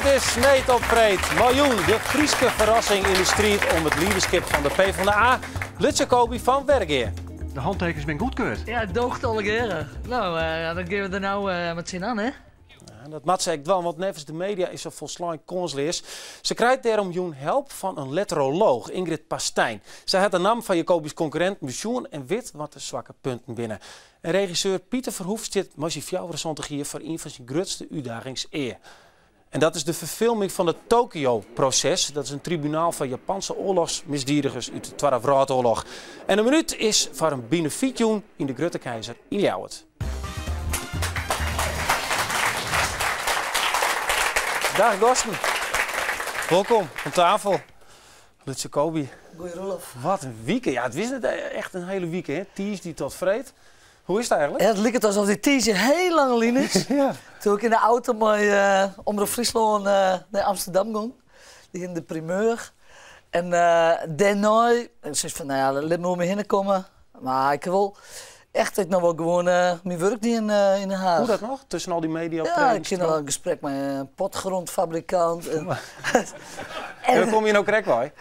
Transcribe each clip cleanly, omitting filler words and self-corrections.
Dit is Sneed op Freed. Mei jûn de Fryske ferrassing yn de striid om it liederskip fan de PvdA, Lutz Jacobi fan Wergea. De hantekens binne goedkeurd. Ja, it doocht allegearre. No, dan gean we der no mei tsjinoan, hè? Ja, dat moat se ek dwaan, want neffens de media is se folslein kânsleas. Se krijt dêrom jûn help fan in letterolooch, Ingrid Pastijn. Sy hat de nammen fan Jacobi's konkurrinten besjoen en wit wat de swakke punten binne. En regisseur Pieter Verhoeff stiet mei syn 74 jier foar ien fan syn grutste útdagings ea. En dat is de ferfilming fan it Tokio-proses. Dat is in tribunaal foar Japanse oarlochsmisdiedigers út de Twadde Wrâldoarloch. En de minút is foar in benefytjûn yn de Grutte Keizer yn Ljouwert. Dag gasten. Wolkom oan tafel. Lutz Jacobi. Goeie Roelof. Wat in wike. Ja, it is net echt in hiele wike, hè? Tiisdei tot freed. Hoe is it eigentlik? Ja, it liket asof dy tiisdei hiel lang lyn is. Ja. Toen ik yn de auto mei Omrop Fryslân nei Amsterdam gong, dy hiene de primeur. En dêrnei, ik sis fan, no ja, lit my oer my hinne komme. Mar ik ha wol echt ek noch wol gewoan myn wurk dien yn Den Haag. Hoe dat noch? Tusken al dy media Ja, ik hie noch in gesprek mei in potgrondfabrikant. En wêr komme je no krekt wei?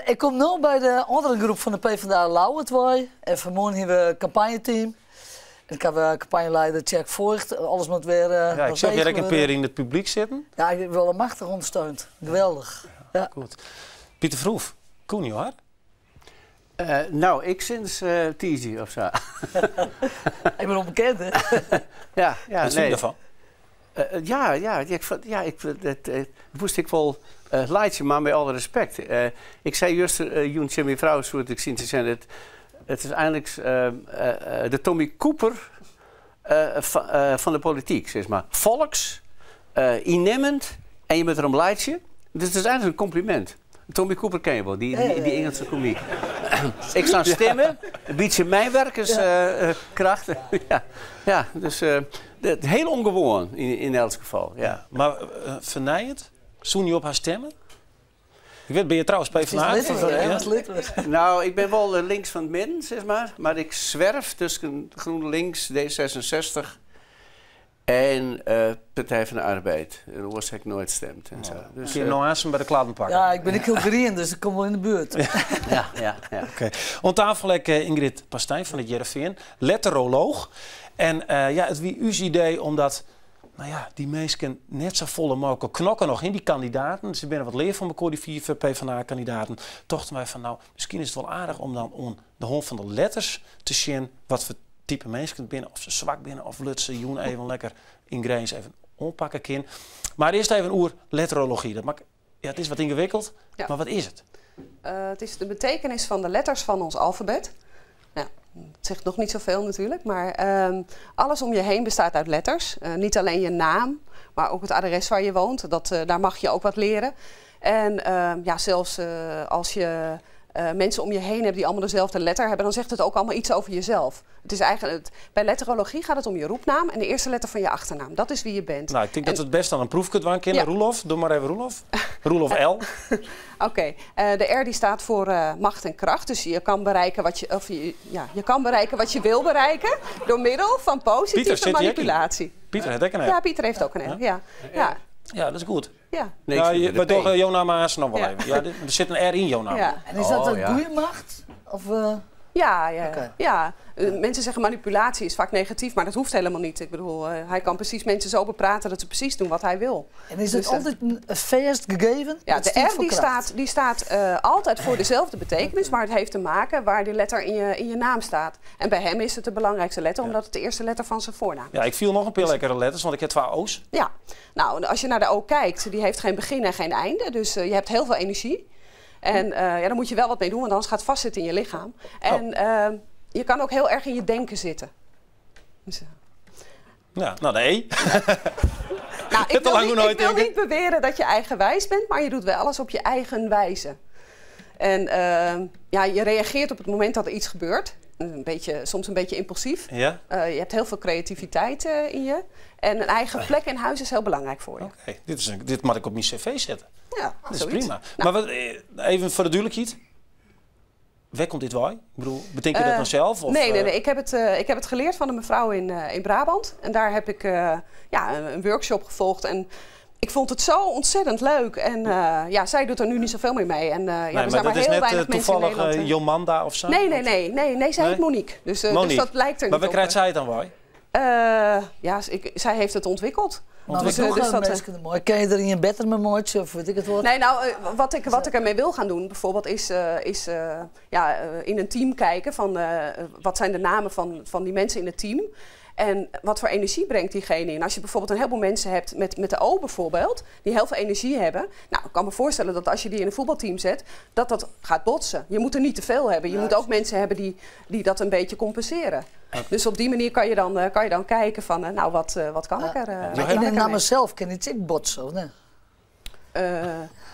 Ik kom no by de âlderengroep fan de PvdA Ljouwert wei. En fanmoarn hiene we in kampanjeteam. En ik ha kampanjeleider Tjerk Voigt. Alles moat wer Ja, ik sjoch hjir ek in pear yn it publyk sitten. Ja, ik wurd almachtich ûndersteund. Geweldich. Ja. Goed. Pieter Verhoeff, koene jo har? No, ik sinds tiisdei of sa. Ik bin ûnbekend, hè? Ja, ja, Wat fyn je derfan? Ja, ja, ik, ja, ik, dat moast ik wol laitsje, mar mei alle respekt. Ik sei juster jûn tsjin myn frou, soe ik syn te sizzen, it is einliks de Tommy Cooper fan de polityk, sis mar. Folks, ynnimmend en je moatte derom laitsje. Dus it is eigentlik in komplimint. Tommy Cooper ken je wol, dy Ingelske komyk. Ik sa'n stimme, in bytsje mynwurkerskracht. Ja, ja, dus hiel ûngewoan yn elts gefal. Ja. Mar fernijend? Soene je op har stimme? Ik wit, binne je trouwens PvdA? No, ik bin wol links fan it midden, sis mar. Mar ik swerf tusken GroenLinks, D66 en Partij van de Arbeid. En oars ha ik noait stimd. En sa. Dus, Kin je no aansten by de kladden pakke? Ja, ik bin ek hiel grien, dus ik kom wol yn de buert. Ja. Oké. Oan tafel ek Ingrid Pastijn fan it Hearrenfean, letterolooch. En ja, it wie ús idee omdat, no ja, dy minsken net safolle mei elkoar knokke noch, dy kandidaten. Se binne wat leaf fan mekoar, dy fiif PvdA-kandidaten. Tochten wy fan, no, miskien is it wol aardich om dan oan de hân fan de letters te sjen wat foar type minsken it binne, oft se swak binne of Lutz jûn even lekker yn Grins even oanpakke kin. Mar earst even oer letterology. Dat mak, ja, it is wat yngewikkeld, Ja. mar wat is it? Het is de betekenis van de letters van ons alfabet. Ja, het zegt nog niet zoveel natuurlijk, maar alles om je heen bestaat uit letters. Niet alleen je naam, maar ook het adres waar je woont. Daar mag je ook wat leren. En ja, zelfs als je mensen om je heen hebt die allemaal dezelfde letter hebben, dan zegt het ook allemaal iets over jezelf. Het is eigenlijk, het, bij letterologie gaat het om je roepnaam en de eerste letter van je achternaam. Dat is wie je bent. Nou, ik tink dat En we it bêst dan in proefke dwaan kinne. Ja. Roelof, doch mar even Roelof. Roelof L. Oké, de R die staat voor macht en kracht. Dus je kan bereiken wat je, of je, ja, je kan bereiken wat je wil bereiken door middel van positieve Pieter, zit die ook in? manipulatie. Pieter heeft ook een R. Ja, Pieter heeft ook een R. Ja. Ja. Ja, dat is goed. Ja. Nee, Ja, ik zit je, in de we P. dogge jo naam aanst nog wel Ja. even. Ja, der sit in R yn jo naam. Ja. En is dat Oh, een ja. goede macht? Of? Ja, ja, Oké. ja. Mensen zeggen manipulatie is vaak negatief, maar dat hoeft helemaal niet. Ik bedoel, hij kan precies mensen zo bepraten dat ze precies doen wat hij wil. En is dat Dus, altijd een vast gegeven? Ja, Dat de staat R voor kracht. die staat altijd voor dezelfde betekenis, maar het heeft te maken waar die letter in je naam staat. En bij hem is het de belangrijkste letter, Ja. omdat het de eerste letter van zijn voornaam is. Ja, ik viel nog een paar lekkere letters, want ik heb 2 O's. Ja, nou, als je naar de O kijkt, die heeft geen begin en geen einde. Dus je hebt heel veel energie. En ja, daar moet je wel wat mee doen, want anders gaat het vastzitten in je lichaam. Oh. En je kan ook heel erg in je denken zitten. Dus. Ja, nou, de E. Nou, Te lang hoe nooit ik wil denken. niet beweren dat je eigenwijs bent, maar je doet wel alles op je eigen wijze. En ja, je reageert op het moment dat er iets gebeurt. Soms een beetje impulsief. Ja. Je hebt heel veel creativiteit in je. En een eigen plek in huis is heel belangrijk voor je. Oké, dit moet ik op mijn cv zetten. Ja, dat is zoiets. prima. Nou. Maar wat, even voor de duidelijkheid. Waar komt dit wei? Ik bedoel, bedenk je dat nou zelf? Of, Nee, nee, nee. Ik heb het geleerd van een mevrouw in Brabant. En daar heb ik een workshop gevolgd. En Ik vond het zo ontzettend leuk. En ja, zij doet er nu niet zoveel meer mee. En ja, Nee, er maar zijn maar dat is heel net weinig mensen in toevallig Nederland. Jomanda of zo? Nee, nee, nee, nee, nee, zij Nee? heet Monique. Dus Monique. dat lijkt er Maar niet waar op. krijgt zij het dan bij? Ja, zij heeft het ontwikkeld. Maar Dus, we dus dat, mensen mooi. Ken je er in je beter met mooitje of weet ik het wat? Nee, nou, wat ik ermee wil gaan doen bijvoorbeeld is ja, in een team kijken van wat zijn de namen van die mensen in het team. En wat voor energie brengt diegene in? Als je bijvoorbeeld een heleboel mensen hebt met de O bijvoorbeeld, die heel veel energie hebben. Nou, ik kan me voorstellen dat als je die in een voetbalteam zet, dat dat gaat botsen. Je moet er niet te veel hebben. Je moet ook mensen hebben die dat een beetje compenseren. Dus op die manier kan je dan kijken van, nou, wat kan ik er? Maar Wat in kan de ik ermee? naam zelf kan het ook botsen, of nee?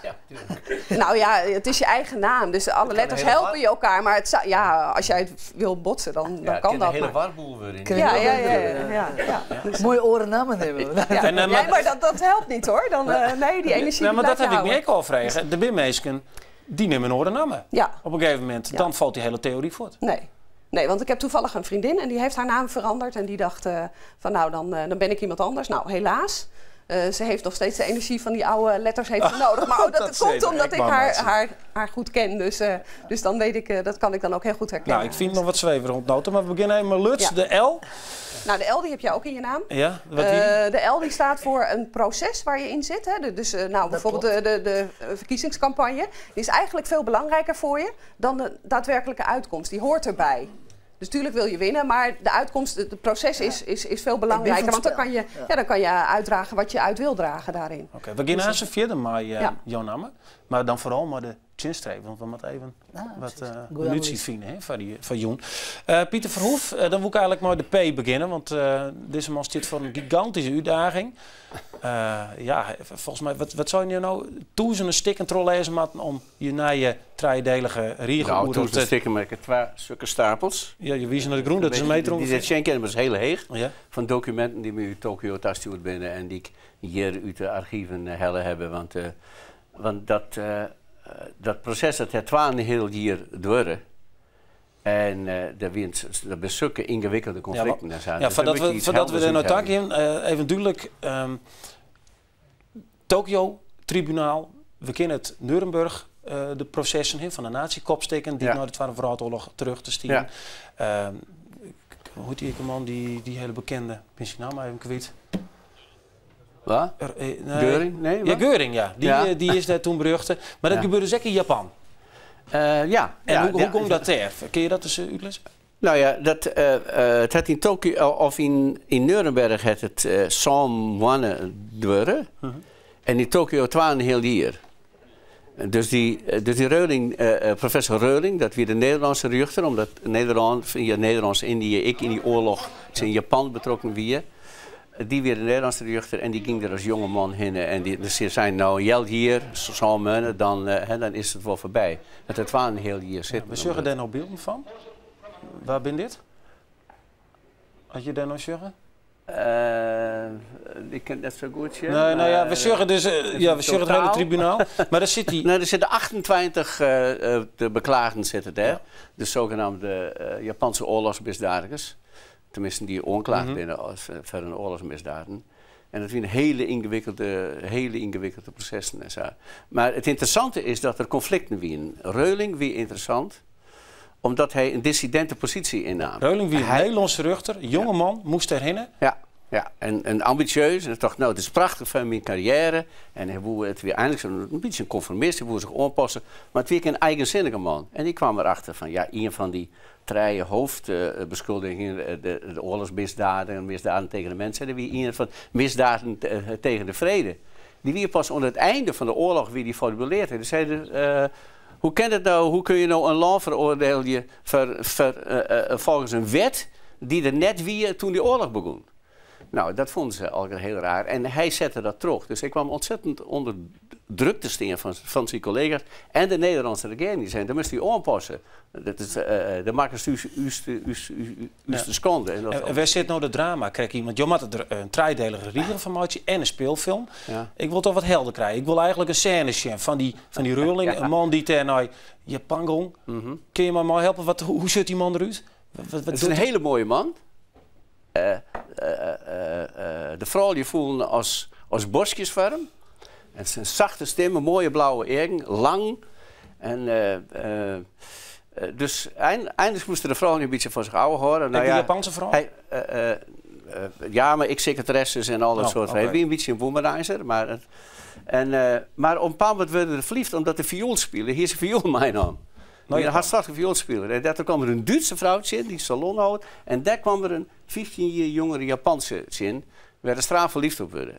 Ja, tuurlijk. Nou ja, het is je eigen naam, dus alle letters hele helpen je elkaar. Maar ja, als jij het wil botsen, dan Ja, kan het dat. een hele maar. warboel weer in. Kun Ja. Dus, Mooie oren namen nemen. ja. En, Nee, maar- maar dat helpt niet hoor. Dan, nee, die energie Nou, maar die dat blijf heb je ik me houden. ook al gevraagd. De bimeesken, die nemen oren namen. Ja, Op een gegeven moment, dan valt die hele theorie voort. nee. Nee, want ik heb toevallig een vriendin en die heeft haar naam veranderd. En die dacht van nou, dan ben ik iemand anders. Nou, helaas. Ze heeft nog steeds de energie van die oude letters heeft ze nodig. Maar ook dat, Dat het komt zeker. omdat Ik ik wou haar goed ken. Dus dan weet ik, dat kan ik dan ook heel goed herkennen. Nou, ik vind nog wat zwever rondnoten, maar we beginnen even met Lutz, de L. Nou, de L die heb jij ook in je naam. Ja, wat die? De L die staat voor een proces waar je in zit. Hè. Dus, nou, bijvoorbeeld de verkiezingscampagne. Die is eigenlijk veel belangrijker voor je dan de daadwerkelijke uitkomst. Die hoort erbij. Dus tuurlijk wil je winnen, maar de uitkomst, het proces is veel belangrijker. van Want dan het kan, je, spel. ja. dan kan je uitdragen wat je uit wil dragen daarin. Oké, we gaan dus verder met Ja. jouw namen. Maar dan vooral maar de chinstreep, want we moeten even Ah, wat precies. Goeie munitie analyse. vinden, hè, van, die, van Joen. Pieter Verhoef, dan moet ik eigenlijk maar de P beginnen, want deze man zit voor een gigantische uitdaging. Ja, volgens mij, wat zou je nou duizenden stikken trollezen moeten om je naar je driedelige riegel Nou, toen de stikken met twee stukken stapels. Ja, je wies naar de groen, dat is een meter Die ongeveer. zijn kennen, maar is heel heeg. Ja. Van documenten die me uit Tokio thuisstuurd binnen en die ik hier uit de archieven helle hebben. Want dat proces dat het heel hier door. En daar wint dat zijn zulke ingewikkelde conflicten. en zo. Ja, Dus daar voordat moet je we, iets voordat we er helders nou uit tak in, even duidelijk. Tokio, tribunaal, we kennen het Nuremberg, de processen hè, van de nazi-kopstikken die naar de Tweede Wereldoorlog terug te sturen. Hoe heet die man, die hele bekende, ik ben zijn naam even kwijt. Wat? Nee. Göring? Nee, Ja, wat? Göring, ja. Die, die is daar toen beruchte. Maar dat gebeurde dus ook in Japan. Ja. En hoe komt dat daar? Kun je dat eens uitleggen? Nou ja, het had in Tokio of in Nuremberg het het samen duren. En in Tokio 2,5 jaar. Dus die Reuling, professor Reuling, dat weer de Nederlandse rechter, omdat Nederland, via Nederlands-Indië, ik in die oorlog in Japan betrokken wie. Die weer de Nederlandse rechter en die ging er als jonge man heen. En die, dus ze zijn nou, jel hier, samen, dan, hè, dan is het wel voorbij. Dat het 2,5 jaar zit. Ja, we zullen daar nog beelden van. Waar ben dit? Had je daar nog zeggen? Ik ken het net zo goed. Ja, Nee, nou ja, maar, we zeggen dus, ja, we zeggen het hele totaal. tribunaal. Maar daar zit die. Nou, er zitten 28 de beklaagden zitten daar. De zogenaamde Japanse oorlogsmisdadigers. Tenminste, die onklaagd binnen als voor een oorlogsmisdaden. En dat zijn hele ingewikkelde processen en zo. Maar het interessante is dat er conflicten waren. Reuling wie interessant, omdat hij een dissidente positie innam. Reuling, wie een Nederlandse ruchter, jonge man, moest erheen. Ja, en ambitieus. En ik dacht, nou, het is prachtig van mijn carrière. En hij wilde het weer eindelijk zo'n een beetje een conformist. Hij wilde zich aanpassen. Maar het weer een eigenzinnige man. En die kwam erachter van, ja, een van die drie hoofdbeschuldigingen, de oorlogsmisdaden en misdaden tegen de mensen, en wie een van misdaden tegen de vrede. Die weer pas onder het einde van de oorlog wie die formuleerd heeft. Die zeiden, hoe kan het nou, hoe kun je nou een land veroordelen volgens een wet die er net wie toen die oorlog begon? Nou, dat vonden ze al heel raar. En hij zette dat terug. Dus hij kwam ontzettend onder druk te staan van zijn collega's en de Nederlandse regering. Die zeiden, dat moest hij aanpassen. Dat is, de makers u de schande. En dat En waar zit nou de drama? Krijg iemand, je moet er een driedelige riegel van maken en een speelfilm. Ik wil toch wat helder krijgen. Ik wil eigenlijk een scène zien van die Reuling. Een man die ter naar Japan ging. Kun je me maar helpen? Hoe ziet die man eruit? Wat Het is doet een hij? hele mooie man. De vrouwen die voelen als bosjes voor hem. Het is een zachte stem, een mooie blauwe eagen, lang. En, dus eindelijk moesten de vrouwen een beetje van zich oude horen. Nou, ja, de Japanse vrouw? Hij, ja, maar ik secretaresses en al dat soort. Hij was een beetje een womanizer. Maar, het, en, maar op een bepaald moment werden ze verliefd omdat de viool spelen. Hier is een viool mijn naam. Nou, ja. had een vioolspeler. En daar kwam er een Duitse vrouwtje in die salon houdt. En daar kwam er een 15 jaar jongere Japanse in, waar de straal verliefd op werden.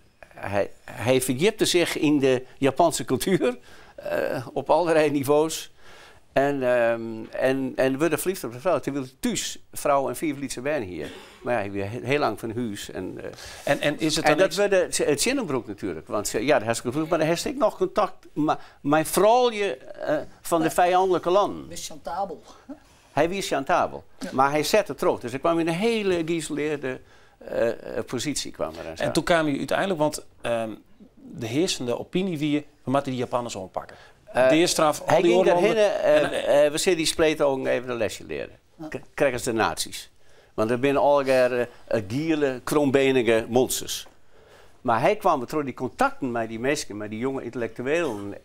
Hij verdiepte zich in de Japanse cultuur op allerlei niveaus. En werden verliefd op de vrouw. Terwijl thuis vrouw en vier verliefde zijn hier. Maar ja, hij was heel lang van huis. En, en is het dan en dat werd het Zinnenbroek natuurlijk. Want ja, daar heb ik maar daar heb ik nog contact met mijn vrouw van de vijandelijke landen. Wist chantabel. Hij wist chantabel. Ja. Maar hij zette terug. Dus hij kwam in een hele geïsoleerde positie. Kwam er en toen kwam je uiteindelijk, want de heersende opinie wie we moeten die Japanners aanpakken. De eerste straf, al hij die ging daarheen, we zullen die spleetogen even een lesje leren. Krijgen ze de nazi's. Want er binnen al giele, krombenige monsters. Maar hij kwam door die contacten met die mensen, met die jonge intellectuelen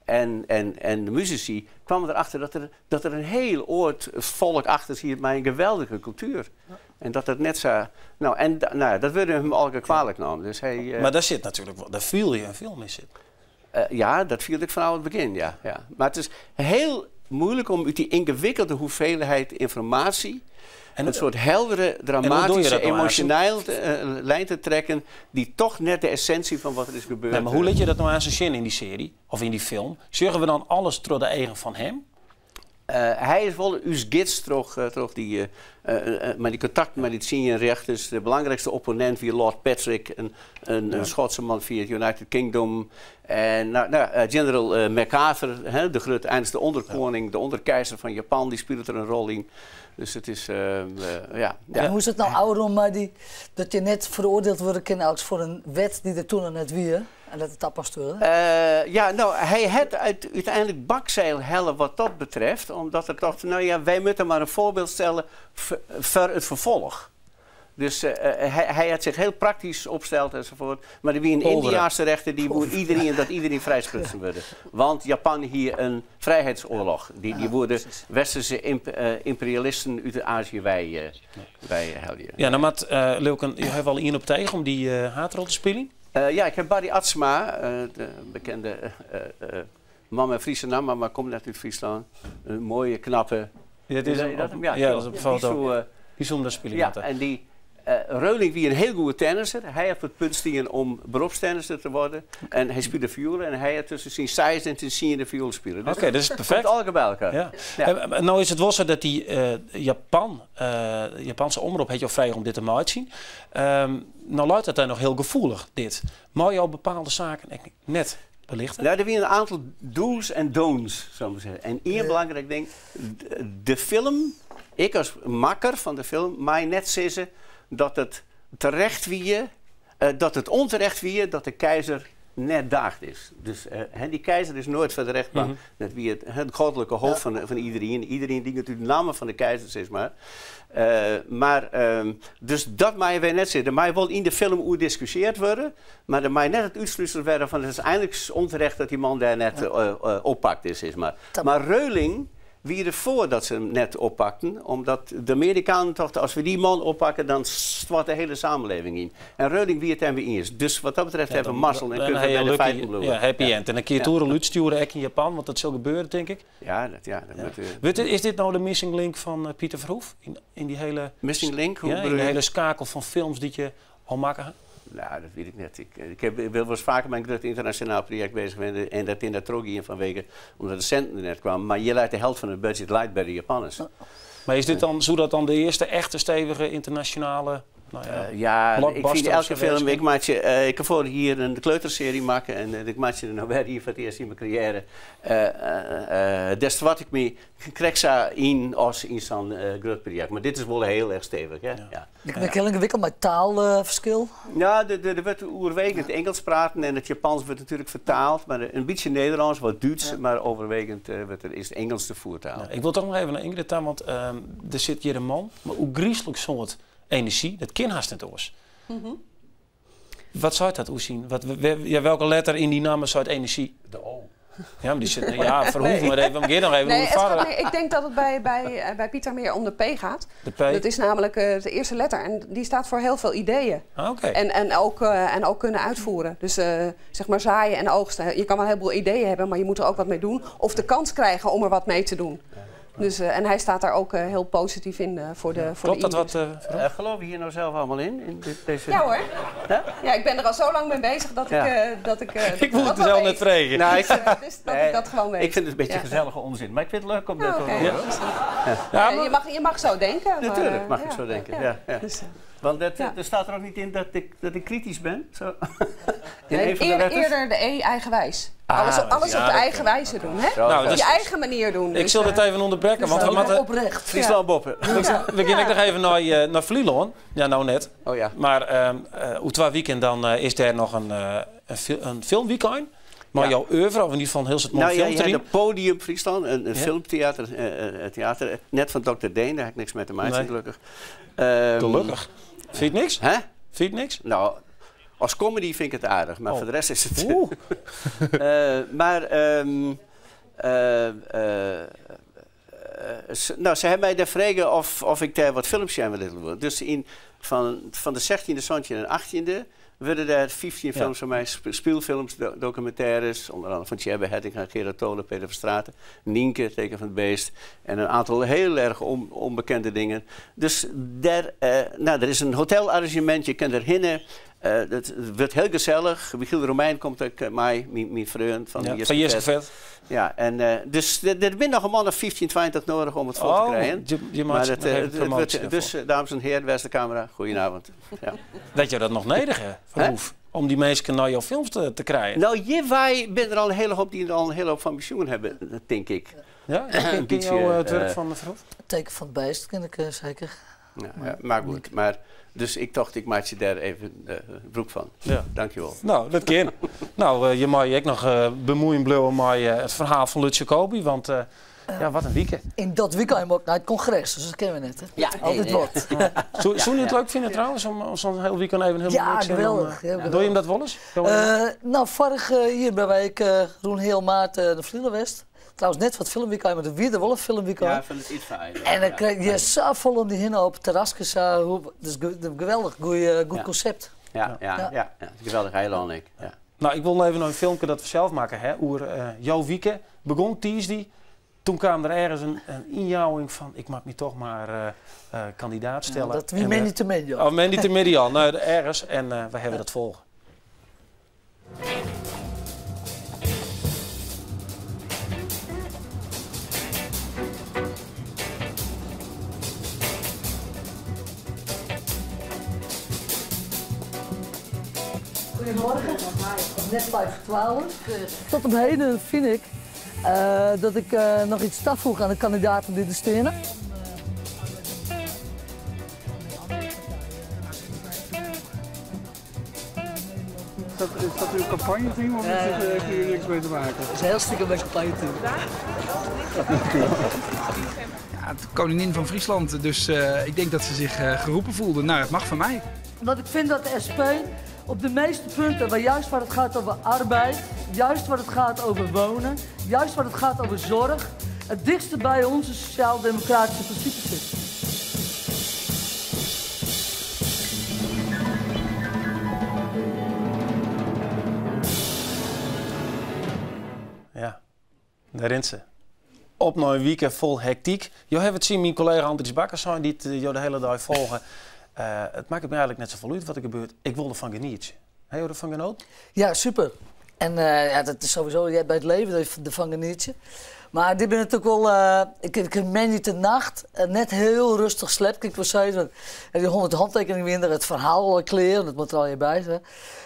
en de muzici, kwam erachter dat er een heel oord volk achter zit met een geweldige cultuur. Ja. En dat dat net zo... Nou, en nou, dat werd hem al kwalijk genomen. Dus hij, maar daar zit natuurlijk wel, daar viel je een film in zitten. Ja, dat viel ik vanaf het begin, ja, ja. Maar het is heel moeilijk om uit die ingewikkelde hoeveelheid informatie en een soort heldere, dramatische, emotionele lijn te trekken die toch net de essentie van wat er is gebeurd. Nee, maar hoe let je dat nou aan zijn zin in die serie of in die film? Zorgen we dan alles door de eigen van hem? Hij is wel uw gids terug die, met die contact met die senior rechters. De belangrijkste opponent wie Lord Patrick, een Schotse man via het United Kingdom. En nou, General MacArthur, hè, de grote eindelijk de onderkoning, de onderkeizer van Japan, die speelt er een rol in. Dus het is, ja. En hoe is het nou ouder om dat je net veroordeeld wordt kan voor een wet die er toen nog net wie? En dat het dat ja, nou, hij had uiteindelijk bakzeil hellen wat dat betreft. Omdat er dacht, nou ja, wij moeten maar een voorbeeld stellen voor het vervolg. Dus hij had zich heel praktisch opgesteld enzovoort. Maar er wie een Indiaanse rechter die moet iedereen dat iedereen vrijsprutsen worden. Want Japan hier een vrijheidsoorlog. Die worden westerse imperialisten uit de Azië wij helden. Ja, nou Matt, Lieuwke, je hebt al één op tegen om die haatrol te spelen. Ja, ik heb Barry Atsma, de bekende man met Friese naam, maar komt net uit Friesland. Een mooie, knappe... Ja, dat is een, dat, ja, ja, dat is op foto. Die zo'n spelen. Ja, en die Reuling wie een heel goede tennisser. Hij heeft het punt staan om beroepstennisser te worden. En hij speelde viool en hij had tussen zijn size en zijn de viool spelen. Dus oké, dat is perfect. Komt bij elkaar. Ja. Ja. Nou is het wel zo dat die Japanse omroep heeft jou vrij om dit te maken zien. Nou luidt dat daar nog heel gevoelig, dit. Maar jou bepaalde zaken net belichten? Nou, er zijn een aantal do's en don'ts, zou ik maar zeggen. En één belangrijk ding, de film, ik als makker van de film, mij net zeggen dat het terecht wie, dat het onterecht wie, dat de keizer net daagd is. Dus die keizer is nooit voor de rechtbank. Net wie het goddelijke hoofd van iedereen. Iedereen die natuurlijk de namen van de keizer is, maar. Dus dat mij weer net zitten. Maar wil in de film hoe discussieerd worden. Maar er mij net het uitsluitsel werden van het is eindelijk onterecht dat die man daar net oppakt is, is maar. Maar Reuling wie ervoor dat ze hem net oppakten, omdat de Amerikanen dachten, als we die man oppakken, dan stort de hele samenleving in. En Reuling wie het hem weer in is. Dus wat dat betreft hebben we mazzel en kunnen we bij de feiten bloeien. Ja, happy end. En dan kun je toeren uitsturen, ook in Japan, want dat zal gebeuren, denk ik. Ja, dat, is dit nou de missing link van Pieter Verhoeff? In die hele missing link? Hoe ja, in de hele schakel van films die je al maken? Nou, dat weet ik net. Ik wil wel eens vaker met een groot internationaal project bezig zijn en dat in dat trok in vanwege omdat de centen er net kwamen. Maar je leidt de helft van het budget leidt bij de Japanners. Maar is dit dan, zou dat dan de eerste echte stevige internationale? Nou ja, ja, ik vind elke film. Ik maak je, ik kan voor hier een kleuterserie maken en ik maak je er nou weer hier voor het eerst in mijn carrière. Des wat ik me krijg ze in als in zo'n groot project. Maar dit is wel heel erg stevig. Hè? Ja. Ja. Ik ben heel ingewikkeld met taalverschil. Ja, er werd overwegend Engels praten en het Japans wordt natuurlijk vertaald. Maar een beetje Nederlands, wat Duits, maar overwegend is het Engels de voertaal. Ja, ik wil toch nog even naar Ingrid aan, want er zit hier een man, maar hoe griezelig soort energie, dat kan haast niet oors. Wat seit dat oer syn? Wat, ja, welke letter yn dy namme seit enerzjy? De O. Ja, mar dy sit, ja, Verhoef, maar even, we gaan nog even Nee, oer het gaat farre. meer, ik denk dat het bij Pieter meer om de P gaat. De P. Dat is namelijk de eerste letter en die staat voor heel veel ideeën. Ah, oké. En ook kunnen uitvoeren. Dus zeg maar zaaien en oogsten. Je kan wel een heleboel ideeën hebben, maar je moet er ook wat mee doen. Of de kans krijgen om er wat mee te doen. Dus, en hij staat daar ook heel positief in voor Klopt de dat wat, e-mails. Verhoef? Geloof je hier nou zelf allemaal in? In deze... Ja hoor. Ja? Ja, ik ben er al zo lang mee bezig dat Ja. ik, dat ik, dat Ik moet dat het wel zelf weet. net vregen. Nou, ik vind, Dus dat Nee, ik dat gewoon weet. ik vind het een beetje Ja. gezellige onzin, maar ik vind het leuk om dat Ja, te oké. horen. Ja. Dus, Ja, ja, je mag zo denken. Maar, Natuurlijk mag ik ja. zo denken. Ja. Ja. Ja, Dus, Want dat, Ja. er staat er ook niet in dat ik kritisch ben. Zo. In nee, een van de letters. eerder de E eigenwijs. Ah, Alles ja, op de dat eigen wijze doen, hè? Zo, Nou, zo. dus- Je eigen manier doen. Ik Dus, zal het even onderbreken, dus want we Ook moeten... oprecht. Friesland Boppen. We gaan nog even naar Vlieland. Ja, nou net. Oh ja. Maar hoe twee weekend dan is er nog een filmweekend. Maar Ja. jouw oeuvre, of in ieder geval heel het mooie Nou ja, je film hebt erin. een podium Friesland, een Ja. filmtheater, theater, net van Dr. Deen, daar heb ik niks mee te maken, Nee. gelukkig. Gelukkig. Vind je het niks? Hè? Vind je het niks? Nou, als comedy vind ik het aardig, maar Oh. voor de rest is het... Oeh. Maar, nou, ze hebben mij daar vragen of ik daar wat films aan wil doen. Dus van de 16e, 17e en 18e werden daar 15 films van mij, speelfilms, documentaires, onder andere van Tjebbe Hettinga, Gerard Tolen, Peter Verstraeten, Nienke, Teken van het Beest en een aantal heel erg onbekende dingen. Dus daar, nou, er is een hotelarrangement, je kunt er hinnen. Het wordt heel gezellig. Michiel de Romein komt ook mij, mijn vriend van Ja, Jiske van Jiske Vet. Vet. Ja, en, dus er zijn nog een man of 15, 20 nodig om het vol te Oh, krijgen. je Maar maakt het, nog even het promotie wordt, dus, daarvoor. dames en heren, beste camera, goedenavond. Ja. Dat je dat nog nodig hebt, Verhoef, om die mensen naar jouw films te krijgen. Nou, je, wij zijn er al een hele hoop die er al een hele hoop van pensioen hebben, dat denk ik. Ja, ken Een je beetje, jou, het werk van de Verhoef? Het teken van het beest ken ik zeker. Ja, ja, maar goed, maar, dus ik dacht, ik maak je daar even broek van. Ja. Dankjewel. Nou, dat kan. Nou, je mag je ook nog bemoeien blijven met het verhaal van Lutz Jacobi, want ja, wat een weekend. In dat weekend ook naar het congres, dus dat kennen we net. Hè? Ja, Altijd nee, wat. Zou je het leuk vinden trouwens, om zo'n heel weekend even helemaal Ja, niks en dan, geweldig. Ja, geweldig. Doe je hem dat wel eens? Nou, vorig hier bij wij, ik Roen heel maart de Vlielenwest. Trouwens, net wat filmweekend, maar de Wierde Wolf filmweekend. Ja, van het iets van eigen. En dan krijg je zo vol om die hinnen op het terrasje. Zo, dat is een geweldig goed concept. Ja, ja, ja. Ja, ja. Geweldig eiland, ik. Ja. Nou, ik wil nog even een filmpje dat we zelf maken, hè, oer jouw weekend. Begon Tuesday. Toen kwam er ergens een injouwing van, ik mag me toch maar kandidaat stellen. Ja, dat wie En, men niet te min, joh. Oh, men niet te midden al. Nou, ergens. En wij hebben dat volgen. Goedemorgen. Net 11:55. Tot op heden vind ik dat ik nog iets toevoeg aan de kandidaten die er staan. Is dat uw campagneteam of is het, heeft hier niks mee te maken? Het is heel stiekem mijn campagneteam. Ja, de koningin van Friesland, dus ik denk dat ze zich geroepen voelde. Nou, het mag van mij. Omdat ik vind dat de SP op de meeste punten, waar juist waar het gaat over arbeid, juist waar het gaat over wonen, juist waar het gaat over zorg, het dichtste bij onze sociaal-democratische principes zit. Ja, daar rent ze. Op naar een weekend vol hectiek. Jo hebt het zien, mijn collega Andries Bakker zijn die het jou de hele dag volgen. Het maakt me eigenlijk net zoveel uit wat er gebeurt. Ik wil ervan genieten. Heb je ervan genoten? Ja, super. En ja, dat is sowieso, jij bij het leven dat je ervan geniet. Maar dit ben natuurlijk wel... ik heb men niet de nacht net heel rustig slept. Ik was zo, want die 100 handtekeningen minder, het verhaal al kleren, dat moet er al je bij zijn.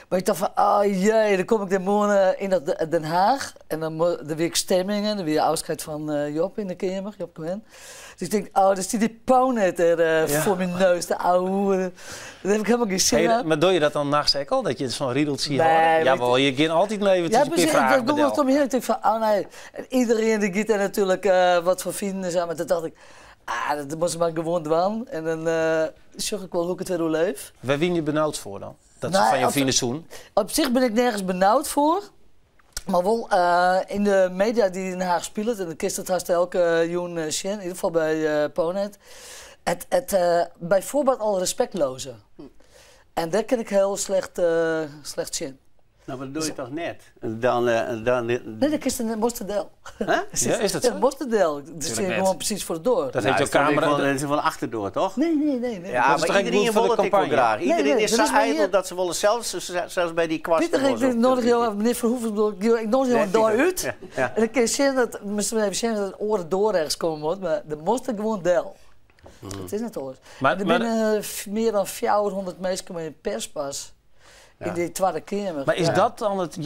Maar ik dacht van, oh jee, dan kom ik de morgen in dat Den Haag. En dan de week stemmingen, dan weer afscheid van Job in de kamer, Job Cohen. Dus ik denk, oh, dus die ponet er voor mijn neus, de ouwe hoer. Daar heb ik helemaal geen zin Hey, aan. maar doe je dat dan nachts ook al, dat je zo'n riedeltje ziet? Nee, horen? maar Jawel, je kan altijd leven Ja, tussen een precies. paar vragen Ik dacht bedel. om hier. Ik dacht van, oh nee. En iedereen die giet er natuurlijk wat voor vinden. Zo. Maar toen dacht ik, ah, dat moest maar gewoon doen. En dan zorg ik wel hoe ik het weer doorleef. Waar wien je benauwd voor dan? Dat se Nou, fan jo fine soenen? Op sich bin ik nergens benaud foar. Mar wol yn de media dy't yn Den Haag spilet, en dat kinst it hast elke jûn sjen, yn ieder gefal by PowNed, it bijvoorbeeld al respektloze. En dêr kin ik hiel slecht, slecht tsjin. Nou, maar dat doe je toch net? Dan, dan, Nee, dan kinst in moast del. Huh? Ja, is dat Ja, zo? moast del. Dat Tuurlijk zit net. gewoon precies voor de deur. Dat Nou, heeft is jouw dan camera... wel- dat is van achterdoor, toch? Nee, nee, nee. nee. Ja, Dat is maar toch ook iedereen goed voor wil de het ik wel campagne? graag. Nee, Iedereen nee, is dat zo is maar ijdel hier. dat ze willen zelfs bij die kwast. Pieter, ik nodig jou, meneer Verhoeven, bedoel ik, ik nodig jou Nee, een dag Pieter. uit. Ja, ja. En dan kun je zien dat, misschien even zien dat oren door ergens komen wordt, maar de moest er gewoon del. Het is net alles. Maar- er maar- binnen meer dan 400 mensen met een perspas in die Tweede Kamer. Maar is Ja. dat dan het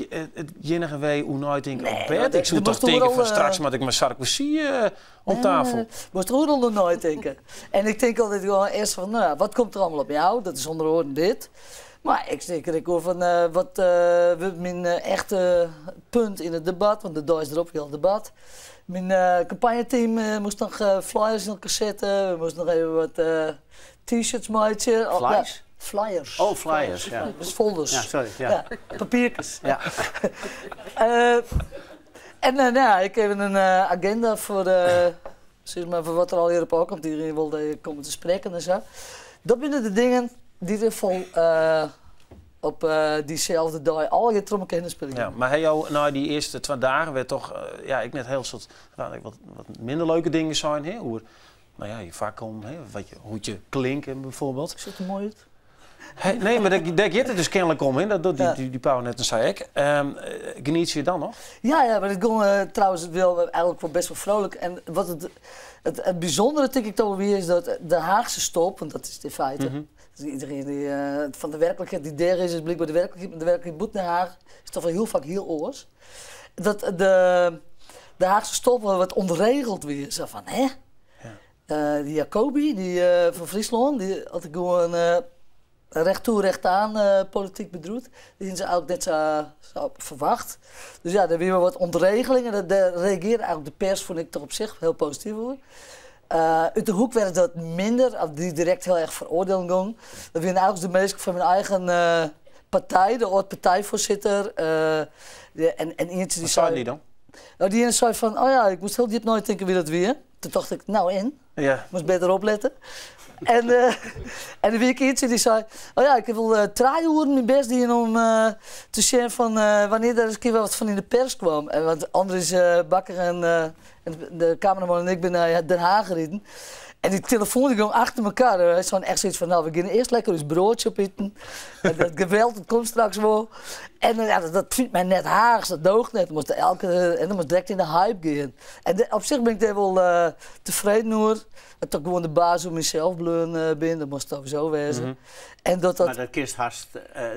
jinnige wee hoe nooit denk Nee, op bed? dat- Ik zou dat toch moest toch denken wel, van straks moet ik met Sarkozy om tafel. Nee, moest er ook nog nooit denken. En ik denk altijd gewoon eerst van, nou ja, wat komt er allemaal op jou? Dat is onder andere dit. Maar ik denk ik hoor van, wat wordt mijn echte punt in het debat, want de dag is erop heel het debat. Mijn campagneteam moest nog flyers in elkaar zetten. We moesten nog even wat t-shirts maken. Oh, ja, Flyers? flyers. Oh, flyers, ja. Dus folders. Ja, sorry, ja. Ja, papiertjes. Ja. En nou ja, ik heb een agenda voor, zeg maar, voor wat er al hier op komt. Iedereen wilde komen te spreken en zo. Dat zijn de dingen die er vol op diezelfde dag al je trommelken spelen. Ja, maar hij jou, nou die eerste 2 dagen werd toch, ja, ik net heel soort, nou, wat minder leuke dingen zijn, hè? Hoe, nou ja, je vaak komt, hè, wat je, hoe het je klinken bijvoorbeeld. Ziet er mooi uit. Hey, nee, maar daar gaat het dus kennelijk om, hè? Dat doet die, die Pauw net en zei ik. Geniet je dan nog? Ja, maar het ging trouwens wel eigenlijk wel best wel vrolijk. En wat het bijzondere denk ik toch weer is dat de Haagse stop, want dat is het in feite. Dus iedereen die van de werkelijkheid die der is, is blijkbaar de werkelijkheid. Maar de werkelijkheid moet naar Haag is toch wel heel vaak heel oors. Dat de Haagse stop wel wat ontregeld weer. Zo van, hè? Die Jacobi, die van Friesland, die had ik gewoon recht toe, recht aan politiek bedroet. Die zijn ze eigenlijk net zo verwacht. Dus ja, er weer wel wat ontregelingen. Daar reageerde eigenlijk de pers, vond ik toch op zich heel positief voor. Uit de hoek werd dat minder, of die direct heel erg veroordeeld ging. Dat waren eigenlijk de meeste van mijn eigen partij, de oud-partijvoorzitter. En eentje die Wat zei die dan? Nou, die ene zei van, oh ja, ik moest heel diep nooit denken wie dat weer. Toen dacht ik, nou in. Ja. Moest beter opletten. En de week eentje die zei, oh ja, ik heb wel uh, mijn best doen om te zien van wanneer er eens een keer wat van in de pers kwam. En want Andries Bakker en de cameraman en ik ben naar Den Haag gereden. En die telefoon die ging achter elkaar. Hij is gewoon echt zoiets van, nou, we gaan eerst lekker eens broodje opeten. En dat geweld, dat komt straks wel. En ja, dat vindt mij net Haags, dat doogt net. Moest elke, en dan moest direct in de hype gaan. En op zich ben ik daar wel tevreden over. Dat ik gewoon de baas op mezelf bleun ben, dat moest sowieso wezen. En dat Maar dat kist haast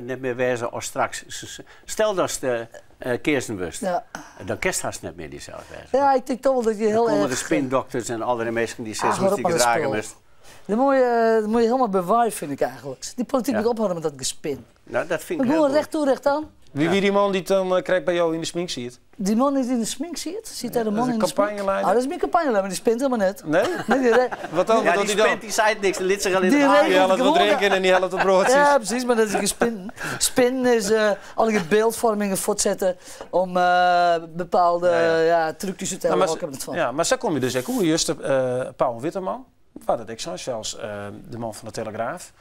net meer wezen als straks. Stel dat de Kirsten wust. Dan kerst haast net meer die zelf wezen. Ja, ik denk toch wel dat je Dan heel komen erg... de spindokters en andere mensen die Ah, zes hoor op die maar dat gedragen spul. moest. Dat moet je helemaal bewaren, vind ik eigenlijk. Die politiek moet ophouden met dat gespin. Nou, dat vind ik Maar heel gewoon goed. recht toe, recht aan. Wie die man die het dan krijgt bij jou in de smink ziet? Die man die in de smink zit? Ziet daar de dat man is in een de smink? campagneleider. Ah, dat is mijn campagneleider, maar die spint helemaal net. Nee? Nee, Wat dan? Ja, Wat die doet hij dan? spint, die zei niks, die liet zich al in Die de haar. regelt Die helpt wat gewoon- drinken en die helpt wat broodjes. Ja, precies, maar dat is geen spin. Spin is al je beeldvormingen voortzetten om bepaalde ja, trucjes te Nou, hebben. maar, Ik heb het van. ja, maar zo kom je dus ook hoe juist Paul Witteman, waar dat ik zo, zelfs de man van de Telegraaf,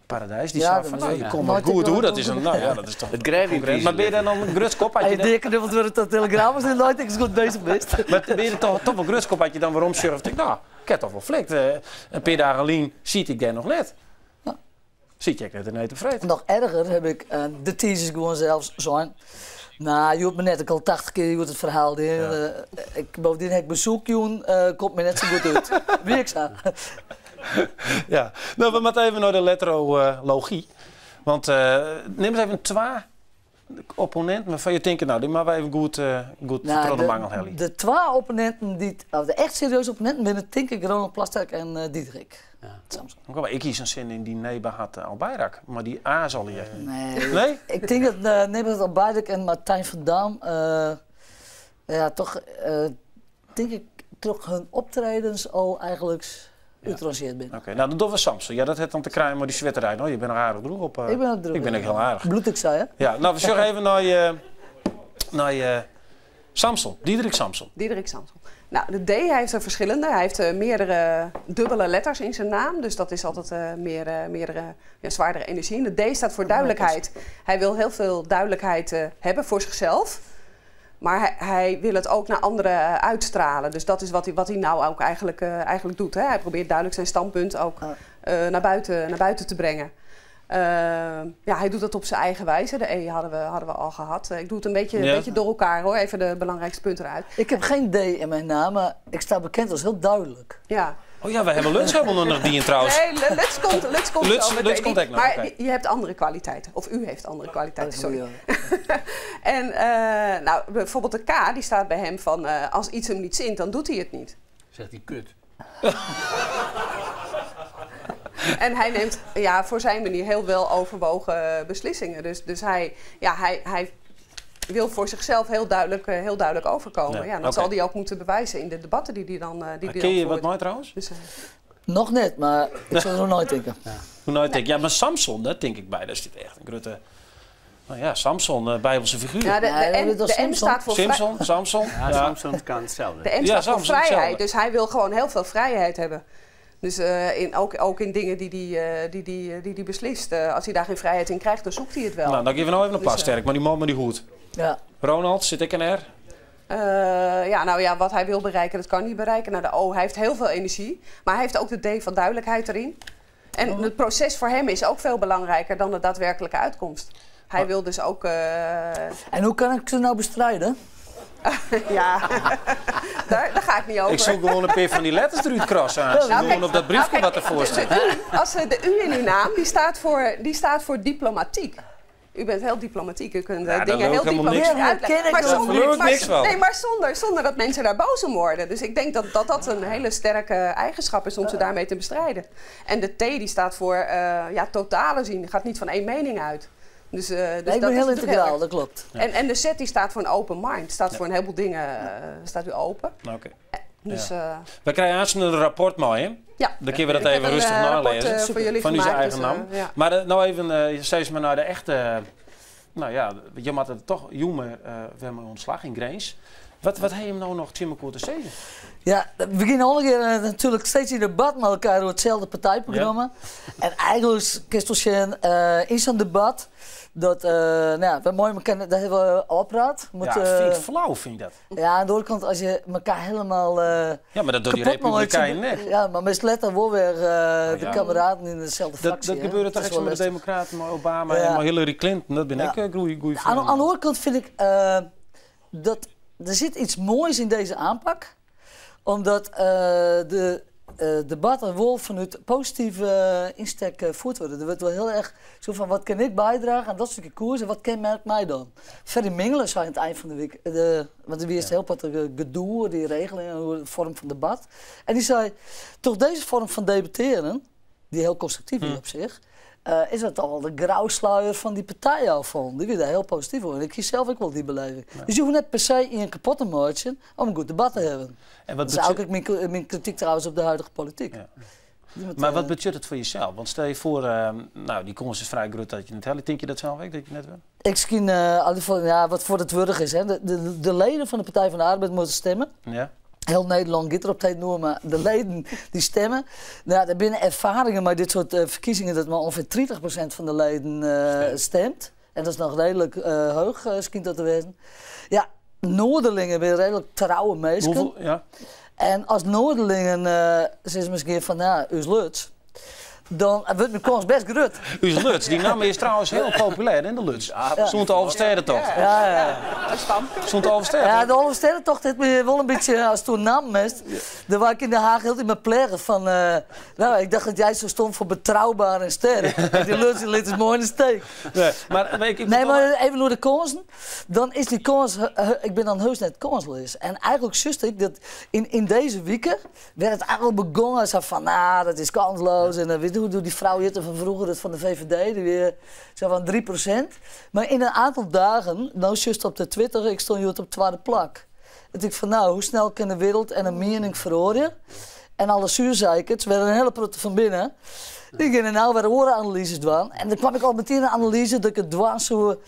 Paradijs, die Ja, zei dat van, is nou, ook- je komt Nooit maar goed ik- hoe, dat is een, nou ja, dat is toch Het Gravy Maar ben je dan een grutskop had Hij je dan, dikke wordt dat Telegraaf was en nooit eens goed bezig bent. maar ben je er toch wel grutskop had je dan waarom surft? Ik, nou, ik heb toch wel flikt. Een paar dagen alleen ziet ik daar nog net. Ziet je net in eten vreten. Nog erger heb ik de teasers gewoon zelfs zijn. Nou, je hoort me net, ik al 80 keer je hoort het verhaal. Die, ik, bovendien heb ik bezoek, joen, komt me net zo goed uit. Wie ik zo. Ja, nou, we moeten even naar de letterologie. Want neem eens even twee opponenten waarvan je denkt, nou, die maar wij even goed Nou, nou, de mangel helly. de twee opponenten, die, of de echt serieuze opponenten binnen denk ik Ronald Plasterk en Diederik. Samsom. Oké, maar ik kies een zin in die Nebahat Albayrak, maar die A zal hier. Nee. Nee? Ik denk dat Nebahat Albayrak en Martijn van Dam, ja, toch, denk ik, toch hun optredens al eigenlijk Útranzjeard binne. Oké, nou dan dogge we Samson. Ja, dat hat dan te krijen mei dy switterij. No, je binne noch aardich droech op. Ik bin noch droech. Ik bin ek hiel aardich. Bloed ik sa, hè? Ja, nou, we sjogge even nei Samson, Diederik Samson. Diederik Samson. Nou, de D, hij heeft er verschillende. Hij heeft meerdere dubbele letters in zijn naam. Dus dat is altijd meer, meerdere, ja, zwaardere energie. En de D staat voor duidelijkheid. Hij wil heel veel duidelijkheid hebben voor zichzelf. Maar hij wil het ook naar anderen uitstralen. Dus dat is wat hij nou ook eigenlijk doet. Hè? Hij probeert duidelijk zijn standpunt ook naar buiten te brengen. Ja, hij doet dat op zijn eigen wijze. De E hadden we al gehad. Ik doe het een beetje door elkaar hoor. Even de belangrijkste punten eruit. Ik heb geen D in mijn naam, maar ik sta bekend als heel duidelijk. Ja. Oh ja, we hebben Lutz helemaal nog die in trouwens. Nee, Lutz komt zo meteen. Lutz komt ook nog, Maar oké. je hebt andere kwaliteiten. Of u heeft andere kwaliteiten, Dat is sorry. goed, En nou, bijvoorbeeld de K, die staat bij hem van als iets hem niet zint, dan doet hij het niet. Zegt hij kut. En hij neemt, ja, voor zijn manier heel wel overwogen beslissingen. Dus hij, ja, hij wil voor zichzelf heel duidelijk overkomen. Ja, Ja, dat oké. zal hij ook moeten bewijzen in de debatten die hij dan, die Maar die ken je dan wat voert. mooi trouwens? Dus, Nog net, maar ik zal er nog nooit denken. Hoe nooit denk ik. Ja, maar Samson, dat denk ik bij. Dat is dit echt een grote... Nou ja, Samson, bijbelse figuur. Ja, Ja, de, dat M, is de M Simpson. staat voor vrij- Simpson, Samson. Ja, Ja. Samson kan hetzelfde. De M Ja, staat voor Samson vrijheid. hetzelfde. Dus hij wil gewoon heel veel vrijheid hebben. Dus ook in dingen die die beslist. Als hij daar geen vrijheid in krijgt, dan zoekt hij het wel. Nou, dan geven we nou even een Dus, Plasterk, maar die man met die hoed. Ja. Ronald, zit ik in R? Ja, nou ja, wat hij wil bereiken, dat kan hij bereiken. Nou, de O, hij heeft heel veel energie. Maar hij heeft ook de D van duidelijkheid erin. En het proces voor hem is ook veel belangrijker dan de daadwerkelijke uitkomst. Hij wil dus ook... En hoe kan ik ze nou bestrijden? Ja, daar ga ik niet over. Ik zoek gewoon een paar van die letters eruit krassen aan. Nou, Gewoon kijk, op dat briefje nou, wat kijk, ervoor staat. De U, als de U in uw naam, die staat voor diplomatiek. U bent heel diplomatiek. U kunt Ja, daar dingen lul ik heel helemaal niks diplomatiek van. Ja, uitleggen. ken ik Maar wel. zonder, Daar lul ik maar, niks van. Nee, maar zonder dat mensen daar boos om worden. Dus ik denk dat dat, dat een hele sterke eigenschap is om ze daarmee te bestrijden. En de T die staat voor ja, totale zien. Die gaat niet van één mening uit. Dus Nee, ik dat ben is heel natuurlijk integraal, erg- dat klopt. En de Z die staat voor een open mind. Staat voor een heleboel dingen, staat u open. Nou, oké. Dus, We krijgen aanstaande een rapport mee, hè? Ja. Dan kunnen we dat Ik heb even een, rustig rapport, nalezen. voor jullie Van uw gemaakt, eigen dus, naam. ja. Maar nou even steeds maar naar de echte... Nou ja, je moet het toch jongen we hebben ontslag in Grins. Wat heb je hem nou nog Timmerkoer te zeggen? Ja, we beginnen al een keer natuurlijk steeds in debat met elkaar door hetzelfde partijprogramma. En eigenlijk is het in zo'n debat dat, nou ja, we mooi elkaar, daar hebben we al praat. Moet, Ja, vind ik flauw, vind ik dat. Ja, aan de andere kant, als je elkaar helemaal Ja, maar dat doet die kapot maakt, Republikeinen net. Ja, maar met letter wel weer de ja. kameraden in dezelfde Dat, fractie. dat hè. gebeurde Dat toch is echt wel met de lastig. Democraten, met Obama Ja. en met Hillary Clinton. Dat ben ik goeie goeie Aan de andere kant vind ik dat er zit iets moois in deze aanpak. Omdat de debatten wel vanuit positieve insteek gevoerd worden. Er wordt wel heel erg zo van wat kan ik bijdragen aan dat stukje koers en wat kenmerkt mij dan? Ferry Mingelen zei aan het eind van de week, want er is heel wat gedoe, die regelingen, hoe de vorm van debat. En die zei, toch deze vorm van debatteren, die heel constructief is op zich, is het al de grauwsluier van die partij al van. Die wil daar heel positief voor. En ik kies zelf ook wel die beleving. Dus je hoeft net per se in een kapotte marge om een goed debat te hebben. En wat Dat is ook mijn kritiek trouwens op de huidige politiek. Ja. Die moet, Maar wat betekent het voor jezelf? Want stel je voor, nou, die kans is vrij groot dat je het helpt. Denk je dat zelf ook, dat je net wil? Ik misschien, ja, wat voor het wurdig is. Hè. De leden van de Partij van de Arbeid moeten stemmen. Heel Nederland gaat er op tijd door, maar de leden die stemmen. Nou, er binnen ervaringen met dit soort verkiezingen dat maar ongeveer 30% van de leden stemt. En dat is nog redelijk hoog, schijnt dat te wezen. Ja, Noorderlingen zijn redelijk trouwe mensen. Hoeveel? Ja. En als Noorderlingen ze is misschien van, nou, u is Lutz, dan wordt mijn kans best groot. U is Lutz. Die naam is trouwens heel populair in de Lutz. Stond de Alversterdentocht. Ja. Een stamke. Stond de Alversterdentocht. Ja, de Alversterdentocht heeft me wel een beetje als toen naam mest. Daar waar ik in Den Haag heel in mijn plegen van... Nou, ik dacht dat jij zo stond voor betrouwbaar en sterk. En die Lutz die liet is mooi in de steek. Nee, maar ik Nee, maar even door de kansen. Dan is die kans... Ik ben dan heus net kansloos. En eigenlijk zuste ik dat in deze weken werd het eigenlijk begonnen. Zo van, nou, dat is kansloos. En dan weet je hoe die vrouw Jutte van vroeger, dat van de VVD, die weer zo van 3%. Maar in een aantal dagen, nou juist op de Twitter, ik stond hier op tweede plak. En ik van, nou, hoe snel kan de wereld en een mening verhoren? En alle zuurzeikers, wêr in hiele protte fan binne, dy geane no wer oare analyzes dwaan. En der kwam ik al metien in analyze dat ik it dwaan soe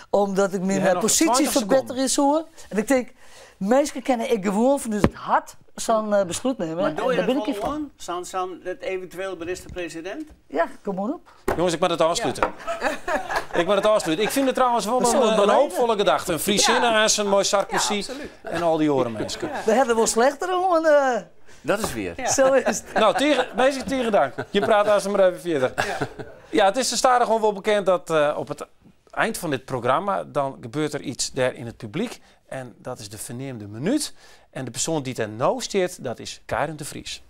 omdat ik Je myn ha noch posysje 20 sekonden. ferbetterje soe. En ik tink, minsken kinne ek gewoan fanút it hart sa'n beslút nimme. Maar doe En je dêr dat bin ik wol ek fan. oan? Sa'n dat eventueel minister-president? Ja, kom mar op. Jonges, ik moat it ôfslute. Ik moat it ôfslute. Ik fyn it trouwens wol We zullen in, het in beleven. hoopfolle gedachte. In Friezinne aansen mei Sarkozy Ja, absoluut. en al dy oare minsken. We hawwe wol slechtere hân. Dat is wier. Sa is it. Nou, tige, minsken, tige dank. Je praat aansen mar even fierder. Ja, it is stadichoan wol bekend dat op it ein fan dit programma dan gebeurt der yts dêr yn it publyk. En dat is de ferneamde minút. En de persoan dy't der no stiet, dat is Karin de Vries.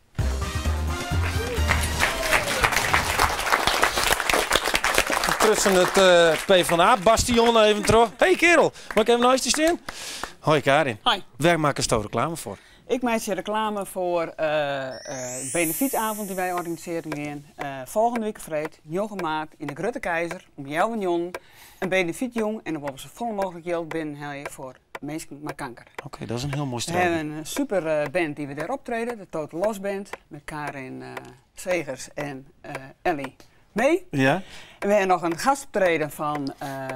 Tusken it PvdA-bastion even troch. Hey kerel, mei ik even neist dy stean? Hoi Karin. Hoi. Wêr makkesto reklame foar? Ik meitsje reklame foar de benefietavond dy't wy organisearjen gean. Folgjende wike freed, 9 maart, yn de Grutte Keizer om healwei njoggenen. In benefietjûn en dan wolle we safolle mooglik jild binnenhelje foar minsken mei kanker. Oké, dat is in hiel moai We streven. hawwe in super band dy't we dêr optrede, de Total Loss Band, mei Karin Segers en Ellie May. En we hawwe noch in gastoptreden fan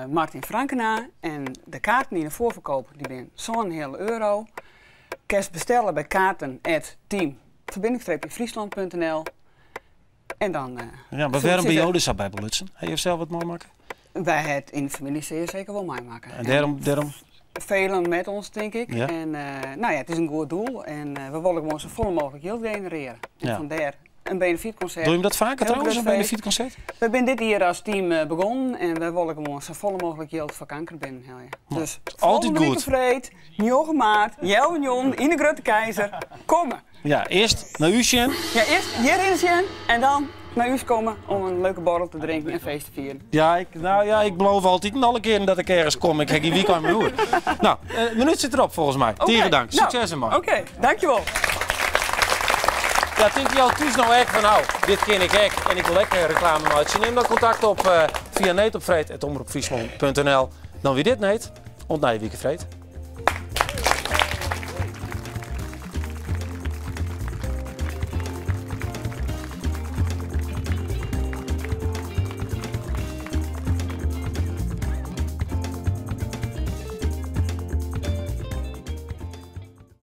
Martin Frankena. En de kaarten yn de foarferkoop dy binne sân euro. Kinst bestelle by kaarten@team-friesland.nl. En dan. Ja, mar wêrom binne jo der sa by belutsen? Ha jo sels wat meimakke? Wy hawwe it yn de famylje sear seker wol meimakke. En dêrom? Velen met ons, tink ik. En no ja, it is in goed doel en we wolle gewoan safolle mooglik jild generearje. En fandêr in benefietconcert. Dogge jim dat faker Hiel trouwens, grut in feest. benefietconcert? We binne dit jier as team begûn en wy wolle gewoan safolle mooglik jild foar kanker binnenhelje. Dus Altyd folgjende goed. wike freed, 9 maart, healwei njoggenen, yn de Grutte Keizer. Komme! Ja, earst nei ús sjen. Ja, earst hjiryn sjen en dan nei ús komme om in leuke borrel te drinken en feest te fieren. Ja, ik, no ja, ik beloof altyd alle kearen dat ik ergens kom. Ik ha gjin wykein mear oer. No, minút sit derop folgens my. Oké, Tige dank. nou, Sukses dermei. Oké, dankjewol. Ja, tinke jo thús no ek fan no, dit kin ik ek en ik wol ek reklame meitsje. Nim dan kontakt op via needopfreed@omropfryslan.nl. Dan wie dit need. Oant nije wike freed.